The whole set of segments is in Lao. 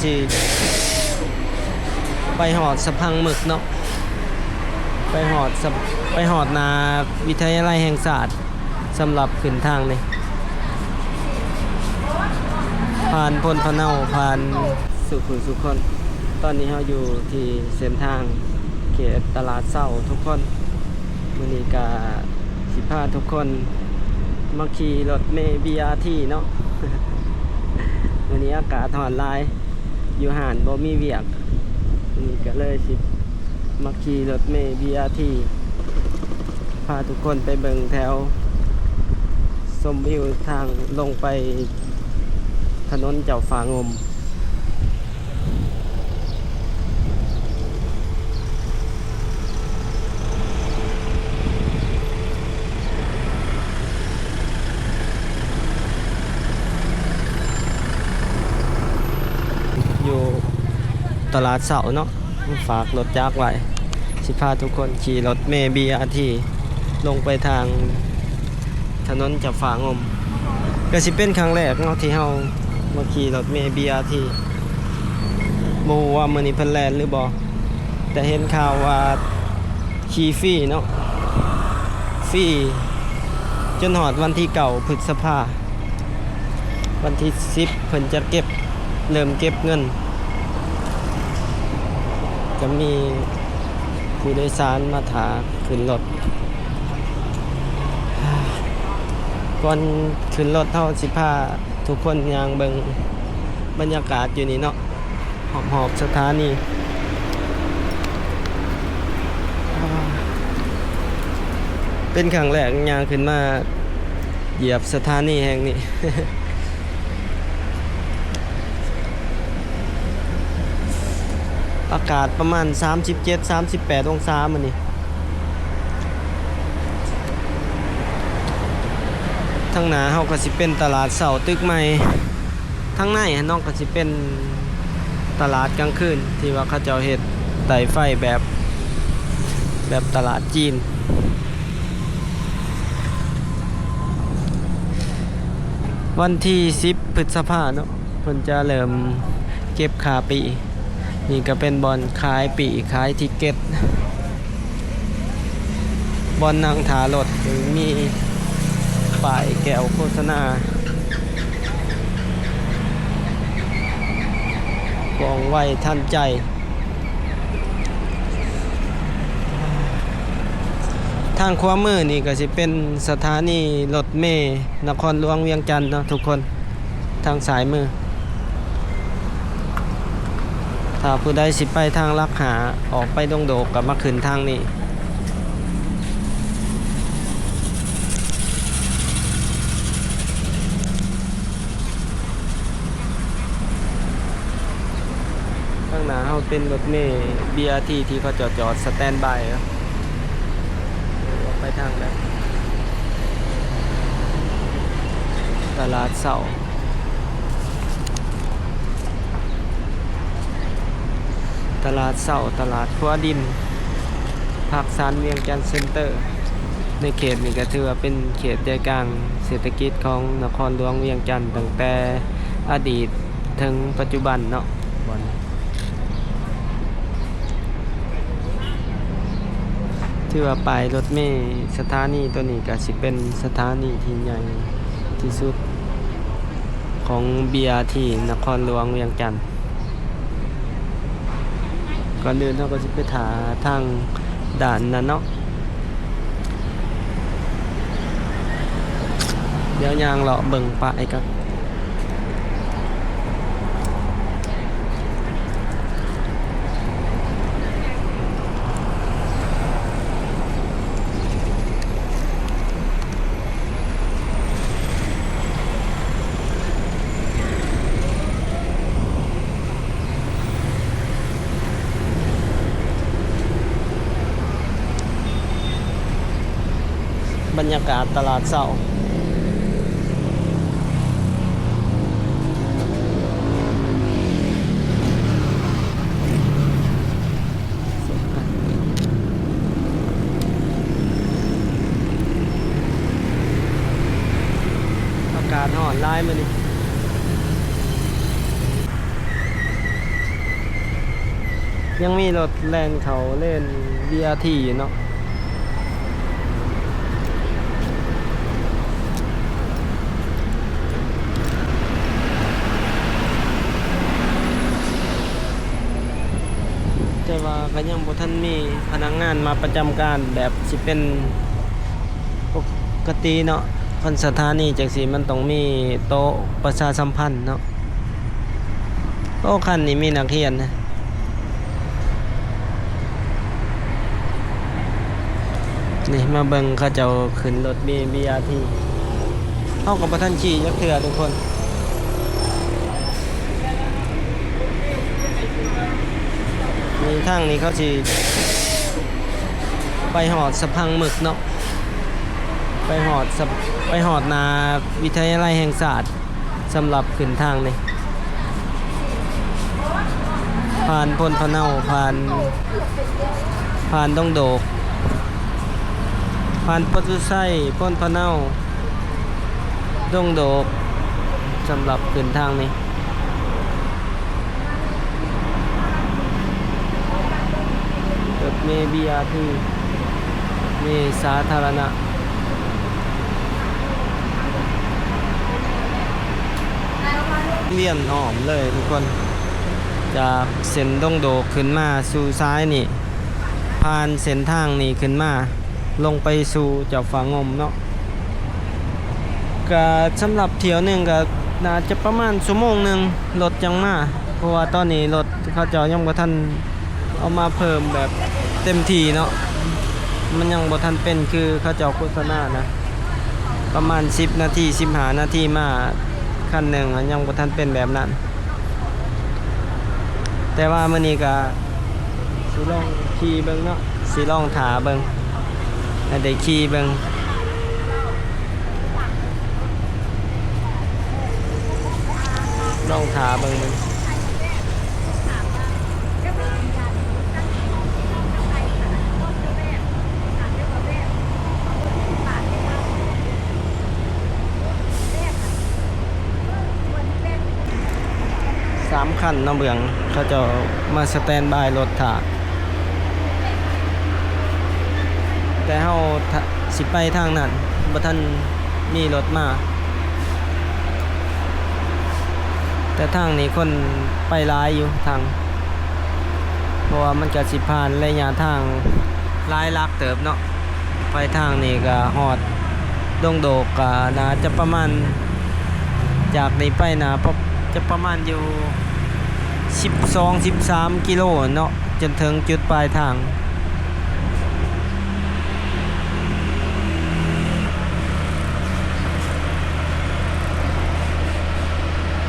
ທີ່ໄປຮອດສະພັງເໝິກເນາະ ໄປຮອດສະ ໄປຮອດໜ້າວິທະຍາໄລແຫ່ງຊາດ ສຳລັບຂຶ້ນທາງນີ້ ຜ່ານໂພນພະເນົາ ຜ່ານສຸຂຸມສຸຂົນ. ຕອນນີ້ເຮົາຢູ່ທີ່ເສັ້ນທາງເຂດຕະຫຼາດເຊົ້າທຸກຄົນ. ມື້ນີ້ກະຊິພາທຸກຄົນມາຂີ່ລົດເມບີອາທີເນາະ. ມື້ນີ້ອາກາດຮ້ອນຫຼາຍ ຢູ່ຮ້ານບໍ່ມີວຽກ ມື້ນີ້ກະເລີຍຊິມາຂີ່ລົດເມບີອາທີ ພາທຸກຄົນໄປເບິ່ງແຖວ ຊົມວິວທາງລົງໄປຖະໜົນເຈົ້າຟ້າງົມ. ຢູ່ຕະຫຼາດເຊົ້າເນາະ ຝາກລົດຈັກໄວ້ ຊິພາທຸກຄົນຂີ່ລົດເມບີອາທີລົງໄປທາງ ຖະໜົນຈຳປາງົມ. ກະຊິເປັນຄັ້ງແລກເນາະ ທີ່ເຮົາມາຂີ່ລົດເມບີອາທີ ບໍ່ຮູ້ວ່າມື້ນີ້ເພິ່ນແລ່ນຫຼືບໍ່ ແຕ່ເຫັນຂ່າວວ່າຂີ່ຟຣີເນາະ ຟຣີຈົນຮອດວັນທີເກົ້າ ພຶດສະພາ. ວັນທີສິບ ເພິ່ນຈະເກັບ ເລີ່ມເກັບເງິນ ຈະມີຜູ້ໂດຍສານມາຖ້າຂຶ້ນລົດ. ກ່ອນຂຶ້ນລົດ ເຮົາຊິພາທຸກຄົນຍ່າງເບິ່ງບັນຍາກາດຢູ່ນີ້ເນາະ ຮອບໆສະຖານີ. ເປັນຄັ້ງແລກຍ່າງຂຶ້ນມາຢຽບສະຖານີແຫ່ງນີ້. ອາກາດປະມານສາມສິບເຈັດ ສາມສິບແປດອົງສາມື້ນີ້. ທາງໜ້າເຮົາກະຊິເປັນຕະຫຼາດເຊົ້າຕຶກໃໝ່ ທາງໃນຫັ້ນເນາະ ກະຊິເປັນຕະຫຼາດກາງຄືນ ທີ່ວ່າເຂົາເຈົ້າເຮັດໄດ້ໄຟແບບ ແບບຕະຫຼາດຈີນ. ວັນທີສິບ ພຶດສະພາເນາະ ເພິ່ນຈະເລີ່ມເກັບຄ່າປີ້. ນີ້ກະເປັນບ່ອນຂາຍປີ້ ຂາຍຕິກເກັດ ບ່ອນນັ່ງຖ້າລົດ ມີປ້າຍແກ້ວໂຄສະນາ ວ່ອງໄວທັນໃຈ. ທາງຂວາມືນີ້ກະຊິເປັນສະຖານີລົດເມນະຄອນຫຼວງວຽງຈັນເນາະທຸກຄົນ. ທາງຊ້າຍມື ຖ້າຜູ້ໃດຊິໄປທາງຫຼັກຫ້າ ອອກໄປດົງໂດກ ກະມາຂຶ້ນທາງນີ້. ທາງໜ້າເຮົາເປັນລົດເມບີອາທີ ທີ່ເຂົາເຈົ້າຈອດສະແຕນບາຍ ອອກໄປທາງໃດ? ຕະຫຼາດເຊົ້າ ຕະຫຼາດເຊົ້າ ຕະຫຼາດຂົວດິນ ພາກສານວຽງຈັນເຊັນເຕີ. ໃນເຂດນີ້ກະຖືວ່າເປັນເຂດໃຈກາງເສດຖະກິດຂອງນະຄອນຫຼວງວຽງຈັນ ຕັ້ງແຕ່ອະດີດເຖິງປັດຈຸບັນເນາະ ບ່ອນນີ້. ຖືວ່າປ້າຍລົດເມສະຖານີໂຕນີ້ກະຊິເປັນສະຖານີທີ່ໃຫຍ່ທີ່ສຸດຂອງບີອາທີນະຄອນຫຼວງວຽງຈັນ. ກ່ອນອື່ນເຮົາກະຊິໄປຖ້າທາງດ້ານນັ້ນເນາະ. ດຽວຍ່າງເລາະເບິ່ງປ້າຍກ່ອນ. ບັນຍາກາດຕະຫຼາດເຊົ້າ. ອາກາດຮ້ອນຫຼາຍມື້ນີ້. ຍັງມີລົດແລ່ນເຂົ້າເລນ ບີອາທີ ຢູ່ເນາະ. ແຕ່ວ່າກໍຍັງບໍ່ທັນມີພະນັກງານມາປະຈຳການ ແບບຊິເປັນປົກກະຕິເນາະ. ຄັນສະຖານີຈັ່ງຊີ້ ມັນຕ້ອງມີໂຕະປະຊາສຳພັນເນາະ. ໂອ້ ຄັນນີ້ມີນັກຮຽນນະ ນີ້ ມາເບິ່ງເຂົາເຈົ້າຂຶ້ນລົດມີ ບີອາທີ ເຮົາກໍບໍ່ທັນຂີ່ຈັກເທື່ອທຸກຄົນ. ນີ້ ທາງນີ້ເຂົາຊິໄປຮອດສະພັງໝຶກເນາະ ໄປຮອດສະ ໄປຮອດໜ້າວິທະຍາໄລແຫ່ງຊາດ. ສຳລັບຂຶ້ນທາງນີ້ ຜ່ານໂພນພະເນົາ ຜ່ານ ຜ່ານດົງໂດກ ຜ່ານປະຕູໄຊ ໂພນພະເນົາ ດົງໂດກ ສຳລັບຂຶ້ນທາງນີ້. ລົດເມ ບີອາທີ ເມສາທາລະນະ ວຽນອ້ອມເລີຍທຸກຄົນ ຈາກເສັ້ນດົງໂດກຂຶ້ນມາສູ່ສາຍນີ້ ຜ່ານເສັ້ນທາງນີ້ຂຶ້ນມາ ລົງໄປສູ່ເຈົ້າຟ້າງົມເນາະ. ກະສຳລັບຖ້ຽວໜຶ່ງກະໜ້າຈະປະມານຊົ່ວໂມງໜຶ່ງ ລົດຈັ່ງມາ ເພາະວ່າຕອນນີ້ລົດເຂົາເຈົ້າຍັງບໍ່ທັນເອົາມາເພີ່ມແບບເຕັມທີ່ເນາະ ມັນຍັງບໍ່ທັນເປັນຄືເຂົາເຈົ້າໂຄສະນານະ ປະມານສິບນາທີ ສິບຫ້ານາທີມາຄັນໜຶ່ງ ຍັງບໍ່ທັນເປັນແບບນັ້ນ. ແຕ່ວ່າມື້ນີ້ກະຊິລອງຂີ່ເບິ່ງເນາະ ຊິລອງຖ້າເບິ່ງ ໃຫ້ໄດ້ຂີ່ເບິ່ງ ລອງຖ້າເບິ່ງ ເບິ່ງ. ສາມຄັນເນາະ ເບື້ອງເຂົາເຈົ້າມາສະແຕນບາຍລົດຖ້າ ແຕ່ເຮົາ ຖ້າ ຊິໄປທາງນັ້ນ ບໍ່ທັນມີລົດມາ ແຕ່ທາງນີ້ຄົນໄປຫຼາຍຢູ່ທາງ ເພາະວ່າມັນກະຊິຜ່ານໄລຍະທາງຫຼາຍຫຼັກເຕີບເນາະ. ໄປທາງນີ້ກະຮອດດົງໂດກ ກະໜ້າຈະປະມານ ຈາກນີ້ໄປໜ້າ ຈະປະມານຢູ່ສິບສອງ ສິບສາມກິໂລເນາະ ຈົນເຖິງຈຸດປາຍທາງ.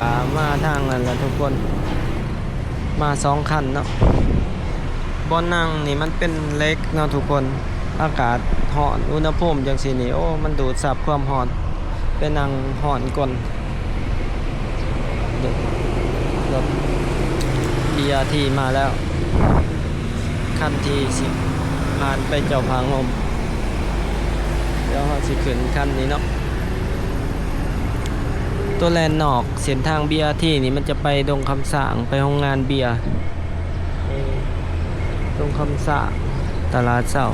ອາ ມາທາງນັ້ນລະທຸກຄົນ ມາສອງຄັນເນາະ. ບ່ອນນັ່ງນີ້ມັນເປັນເຫຼັກເນາະທຸກຄົນ ອາກາດຮ້ອນ ອຸນຫະພູມຈັ່ງຊີ້ນີ້ ໂອ້ ມັນດູດຊັບຄວາມຮ້ອນ ໄປນັ່ງຮ້ອນກົ້ນ. ລົດ ລົດ ບີອາທີ ມາແລ້ວ ຄັນທີ່ຊິຜ່ານໄປເຈົ້າຜາງົມ ແລ້ວເຮົາຊິຂຶ້ນຄັນນີ້ເນາະ. ຕົວແລ່ນນອກເສັ້ນທາງ ບີອາທີ ນີ້ ມັນຈະໄປດົງຄຳຊ້າງ ໄປໂຮງງານເບຍ ເອີ ດົງຄຳຊ້າງ ຕະຫຼາດເຊົ້າ.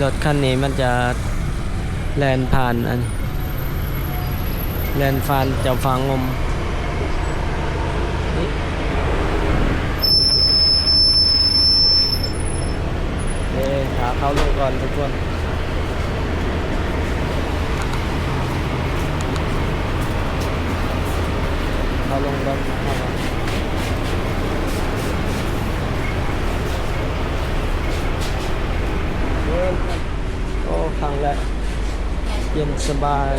ລົດຄັນນີ້ມັນຈະແລ່ນຜ່ານອັນ ແລ່ນຜ່ານເຈົ້າຝາງົມ. ເອີ ຖ້າເຂົາລົງກ່ອນທຸກຄົນ ເຂົາລົງກ່ອນ ເຂົາລົງ ໂອ້ ຄັ້ງແລກ ເຢັນສະບາຍ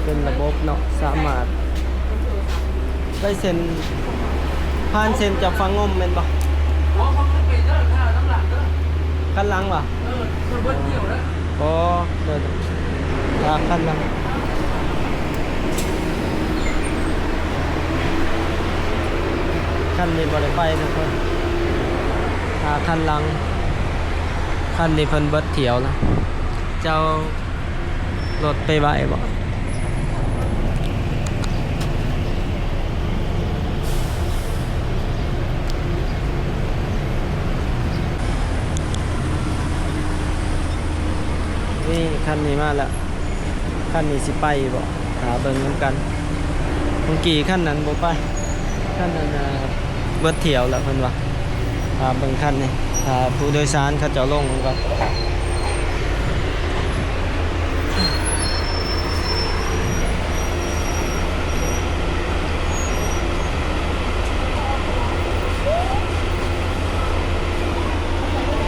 ເປັນລະບົບເນາະ ສາມາດໄປເສັ້ນ ຜ່ານເສັ້ນຈາກຝັ່ງງົມແມ່ນບໍ່? ຄັນຫຼັງຫວາ? ອໍ ເດີ ຖ້າຄັນຫຼັງ ຄັນນີ້ບໍ່ໄດ້ໄປທຸກຄົນ ຖ້າຄັນຫຼັງ ຄັນນີ້ເພິ່ນເບິດຖ້ຽວລະ ເຈົ້າລົດໄປໄວບໍ່? ເ ນີ້ມາແລ້ວ ຄັນນີ້ຊິໄປບໍ່ ຖ້າເບິ່ງນຳກັນ. ເມື່ອກີ້ຄັນນັ້ນບໍ່ໄປ ຄັນນັ້ນ ເອີ ເບິດຖ້ຽວແລ້ວເພິ່ນວ່າ. ຖ້າເບິ່ງຄັນນີ້ ຖ້າຜູ້ໂດຍສານເຂົາເຈົ້າລົງກ່ອນ.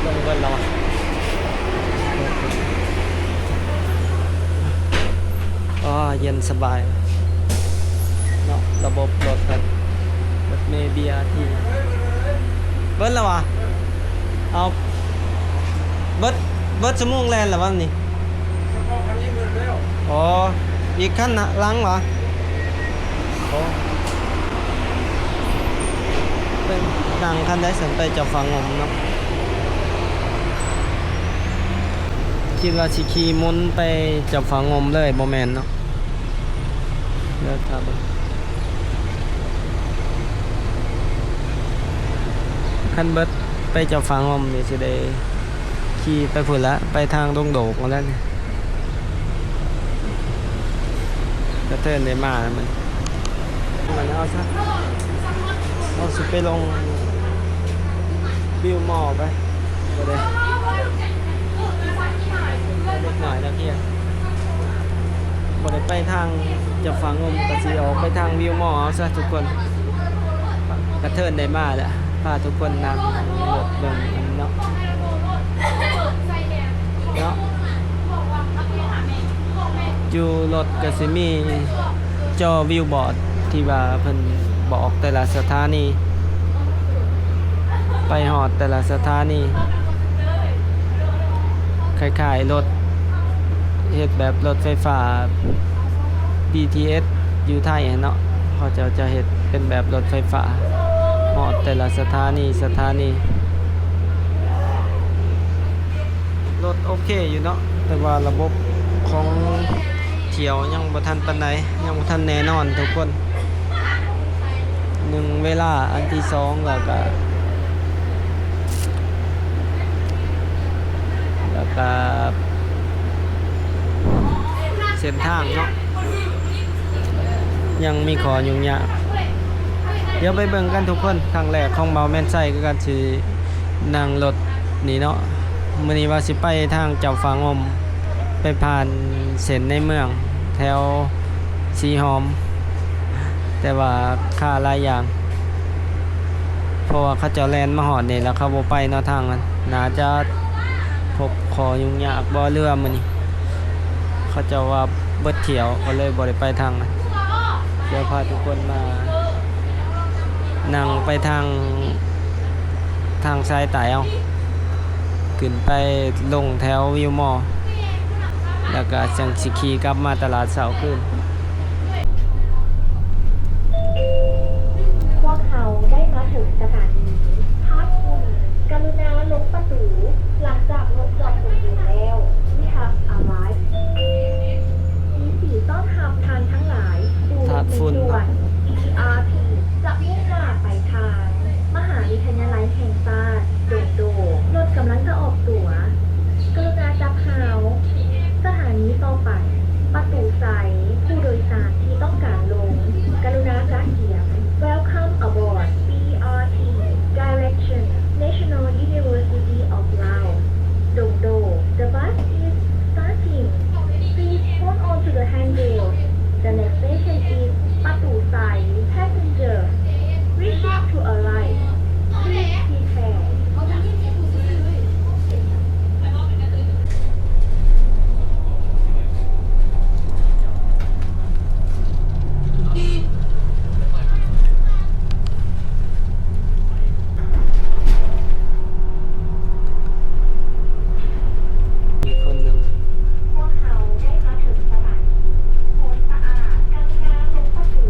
ລົງເບິດແລ້ວຫວາ? ອໍ ເຢັນສະບາຍເນາະ ລະບົບລົດເພິ່ນ ລົດເມ ບີອາທີ ເບິດແລ້ວຫວາ? ເອົາ ເບິດ ເບິດຊົ່ວໂມງແລ່ນແລ້ວຫວານີ້? ອໍ ອີກຄັນນະ ຫຼັງຫວາ? ໂອ້ ໄປນັ່ງຄັນໃດຊັ້ນ ໄປຈອມຟ້າງົມເນາະ? ຄິດວ່າຊິຂີ່ໝຸນໄປຈອມຟ້າງົມເລີຍ ບໍ່ແມ່ນເນາະ? ດຽວຖ້າເບິ່ງ ຄັນເບິດໄປຈອມຟ້າງົມນີ້ ຊິໄດ້ຂີ່ໄປພຸ້ນລະ ໄປທາງດົງໂດກພຸ້ນລະນີ້. ກະເທີນໄດ້ມາແລ້ວມັນ ມັນເອົາຊະ ເຮົາຊິໄປລົງວິວມໍໄປ ບໍ່ໄດ້ ເດັກນ້ອຍນັກຮຽນ ບໍ່ໄດ້ໄປທາງຈອມຟ້າງົມ ກະຊິອອກໄປທາງວິວມໍເອົາຊະທຸກຄົນ. ກະເທີນໄດ້ມາແລ້ວ ພາທຸກຄົນນັ່ງລົດເບິ່ງເນາະ ເນາະ. ຢູ່ລົດກະຊິມີຈໍວິວບອດ ທີ່ວ່າເພິ່ນບອກແຕ່ລະສະຖານີ ໄປຮອດແຕ່ລະສະຖານີ ຄ້າຍໆລົດ ເຮັດແບບລົດໄຟຟ້າ ບີທີເອສ ຢູ່ໄທຫັ້ນເນາະ ເຂົາເຈົ້າຈະເຮັດເປັນແບບລົດໄຟຟ້າ ຮອດແຕ່ລະສະຖານີ ສະຖານີ. ລົດໂອເຄຢູ່ເນາະ ແຕ່ວ່າລະບົບຂອງຖ້ຽວຍັງບໍ່ທັນປານໃດ ຍັງບໍ່ທັນແນ່ນອນທຸກຄົນ. ໜຶ່ງເວລາ ອັນທີສອງ ແລ້ວກະ ແລ້ວກະເສັ້ນທາງເນາະ ຍັງມີຂໍ້ຫຍຸ້ງຍາກ. ດຽວໄປເບິ່ງກັນທຸກຄົນ ຄັ້ງແລກຂອງບ່າວແມ່ນໄຊຄືກັນ ຊິນັ່ງລົດນີ້ເນາະ. ມື້ນີ້ວ່າຊິໄປທາງຈຳຝາງົມ ໄປຜ່ານເສັ້ນໃນເມືອງແຖວສີຫອມ ແຕ່ວ່າຄາຫຼາຍຢ່າງ ເພາະວ່າເຂົາເຈົ້າແລ່ນມາຮອດນີ້ແລ້ວເຂົາບໍ່ໄປເນາະ ທາງນັ້ນ ໜ້າຈະພົບຂໍ້ຫຍຸ້ງຍາກບໍ່ ຫຼືວ່າມື້ນີ້ເຂົາເຈົ້າວ່າເບິດຖ້ຽວ ກໍເລີຍບໍ່ໄດ້ໄປທາງນັ້ນ. ດຽວພາທຸກຄົນມານັ່ງໄປທາງ ທາງສາຍໃຕ້ເອົາ ຂຶ້ນໄປລົງແຖວວິວມໍ ແລ້ວກະຈັ່ງຊິຂີ່ກັບມາຕະຫຼາດເຊົ້າຄືນ. ພວກເຮົາໄດ້ມາເຖິງສະຖານີທາດຝຸ່ນ ກະລຸນາລົງປະຕູ ຫຼັງຈາກລົດຈອດສົມບູນແລ້ວ. We have arrived. ຍິນດີຕ້ອນຮັບທ່ານທັງຫຼາຍສູ່ລົດເມດ່ວນ ບີທີເອສ ຈະມຸ່ງໜ້າໄປທາງມະຫາວິທະຍາໄລແຫ່ງຊາດດົງໂດກ. ລົດກຳລັງຈະອອກຕົວ. ກະລຸນາຈັບຮາວ. ສະຖານີຕໍ່ໄປ ປະຕູໄຊ. ຜູ້ໂດຍສານທີ່ຕ້ອງການລົງ ກະລຸນາກະກຽມ. Welcome aboard ບີທີເອສ Direction National University of Laos, Dongdo. The bus is starting. Please hold on to the handrail. The next station is ປະຕູໄຊ. Passenger wishing to alight, please prepare. ອີກຄົນໜຶ່ງ ພວກເຮົາໄດ້ມາເຖິງສະຖານີໂພນສະອາດ ກະລຸນາລົງປະຕູ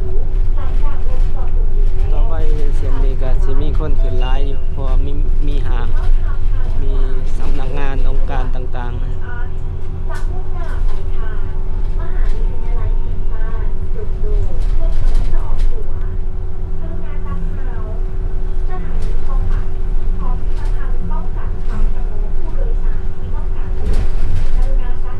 ຫຼັງຈາກລົດຈອດຕົງຢູ່ແລ້ວ. ຕໍ່ໄປເສັ້ນນີ້ກະຊິມີຄົນຂຶ້ນຫຼາຍຢູ່ ເພາະວ່າມີ ມີຫ້າງ ມີສຳນັກງານ ອົງການຕ່າງໆ. ຈະມຸ່ງໜ້າໄປທາງມະຫາວິທະຍາໄລແຫ່ງຊາດດົງໂດກ. ລົດກຳລັງຈະອອກຕົວ. ກະລຸນາຈັບຮາວ. ສະຖານີຕໍ່ໄປ ຫໍພິພິທະພັນປ້ອງກັນຄວາມສະຫງົບ. ຜູ້ໂດຍສານທີ່ຕ້ອງການລົງ ກະລຸນາຈັດ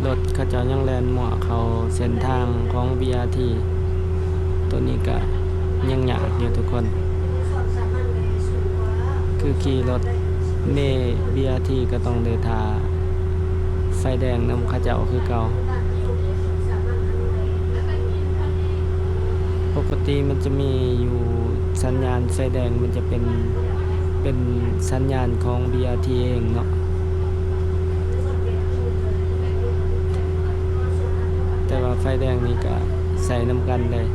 ລົດເຂົາເຈົ້າຍັງແລ່ນມົ້ວເຂົ້າເສັ້ນທາງຂອງ ບີ ອາ ທີ ໂຕນີ້ກະຍັງຍາກຢູ່ທຸກຄົນ. ຄືຂີ່ລົດເມ ບີ ອາ ທີ ກະຕ້ອງໄດ້ຖ້າໄຟແດງນຳເຂົາເຈົ້າຄືເກົ່າ. ປົກກະຕິມັນຈະມີຢູ່ສັນຍານໄຟແດງ ມັນຈະເປັນ ເປັນສັນຍານຂອງ ບີ ອາ ທີ ເອງເນາະ. ແຕ່ວ່າໄຟແດງນີ້ກະໃຊ້ນຳກັນເລີຍ.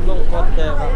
ລົງກົດແຕ່ວ່າ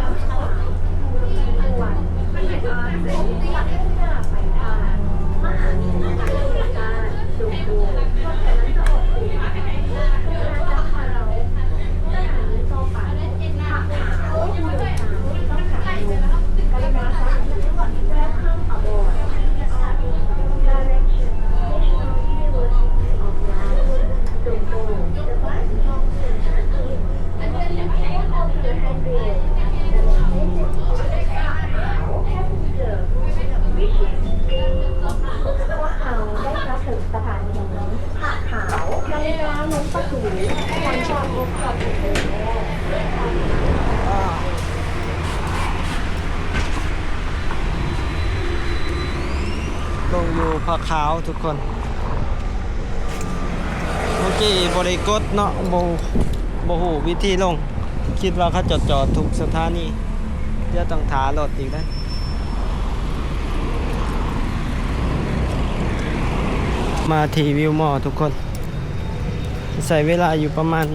ລົງຢູ່ຜາຂາວທຸກຄົນ. ເມື່ອກີ້ບໍ່ໄດ້ກົດເນາະ ບໍ່ ບໍ່ຮູ້ວິທີລົງ. ຄິດວ່າເຂົາຈະຈອດທຸກສະຖານີ ດຽວຕ້ອງຖ້າລົດອີກເດ້. ມາທີ່ວິວມໍທຸກຄົນ ໃຊ້ເວລາຢູ່ປະມານ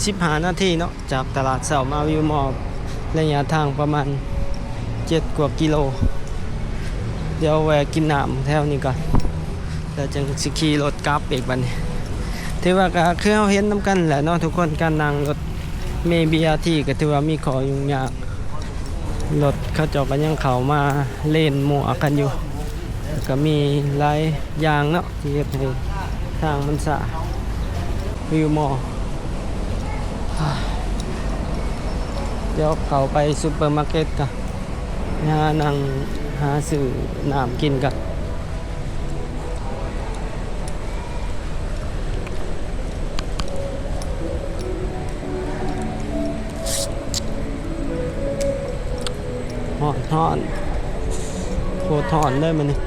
ສິບຫ້ານາທີເນາະ ຈາກຕະຫຼາດເຊົ້າມາວິວມໍ ໄລຍະທາງປະມານເຈັດກວ່າກິໂລ. ດຽວແວ່ກິນນ້ຳແຖວນີ້ກ່ອນ ແລ້ວຈຶ່ງຊິຂີ່ລົດກັບອີກບັດນີ້. ຖືວ່າກະຄືເຮົາເຫັນນຳກັນແຫຼະເນາະທຸກຄົນ ການນັ່ງລົດເມ ບີ ອາ ທີ ກະຖືວ່າມີຂໍ້ຫຍຸ້ງຍາກ ລົດເຂົາເຈົ້າກະຍັງເຂົ້າມາເລນມົ້ວກັນຢູ່ ກະມີຫຼາຍຢ່າງເນາະ ທີ່ເຮັດໃຫ້ທາງມັນຊ້າ. ວິວມໍ ດຽວເຂົ້າໄປຊຸບເປີມາເກັດກ່ອນ ຫານັ່ງຫາຊື້ນ້ຳກິນກ່ອນ. ຮ້ອນ ຮ້ອນ ໂຄດຮ້ອນເລີຍມື້ນີ້.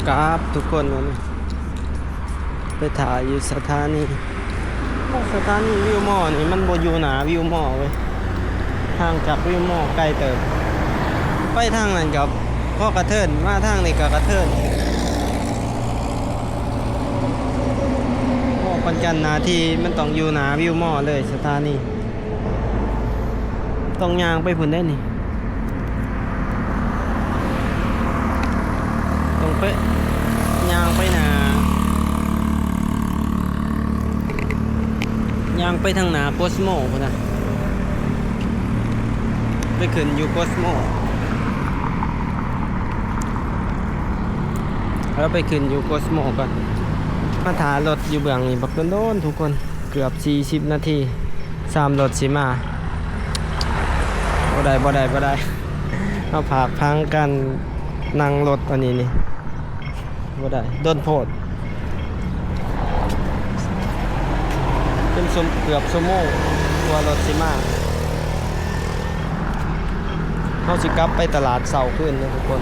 ກັບທຸກຄົນ ໄປຖ້າຢູ່ສະຖານີ. ສະຖານີວິວມໍນີ້ມັນບໍ່ຢູ່ໜ້າວິວມໍເວີຍ ຫ່າງຈາກວິວມໍໄກເຕີບ. ໄປທາງນັ້ນກະ ພໍກະເທີນ ມາທາງນີ້ກະກະເທີນ. ໂອ້ ປານຈັນນາທີ່ມັນຕ້ອງຢູ່ໜ້າວິວມໍເລີຍ ສະຖານີ. ຕ້ອງຍ່າງໄປພຸ້ນເດ້ນີ້ ຕ້ອງໄປ ຍ່າງໄປໜ້າ ຍ່າງໄປທາງໜ້າໂກສໂມພຸ້ນນະ ໄປຂຶ້ນຢູ່ໂກສໂມ. ເຮົາໄປຂຶ້ນຢູ່ໂກສໂມກ່ອນ. ມາຖ້າລົດຢູ່ເບື້ອງນີ້ບັກດົນໆ ທຸກຄົນ ເກືອບສີ່ສິບນາທີ ສາມລົດຊິມາ. ບໍ່ໄດ້ ບໍ່ໄດ້ ບໍ່ໄດ້ ເຮົາພາກຜັງກັນ ນັ່ງລົດອັນນີ້ນີ້ ບໍ່ໄດ້ ດົນໂພດ ເປັນຊົ່ວ ເກືອບຊົ່ວໂມງກວ່າລົດຊິມາ. ເຮົາຊິກັບໄປຕະຫຼາດເຊົ້າຄືນເດີ້ທຸກຄົນ.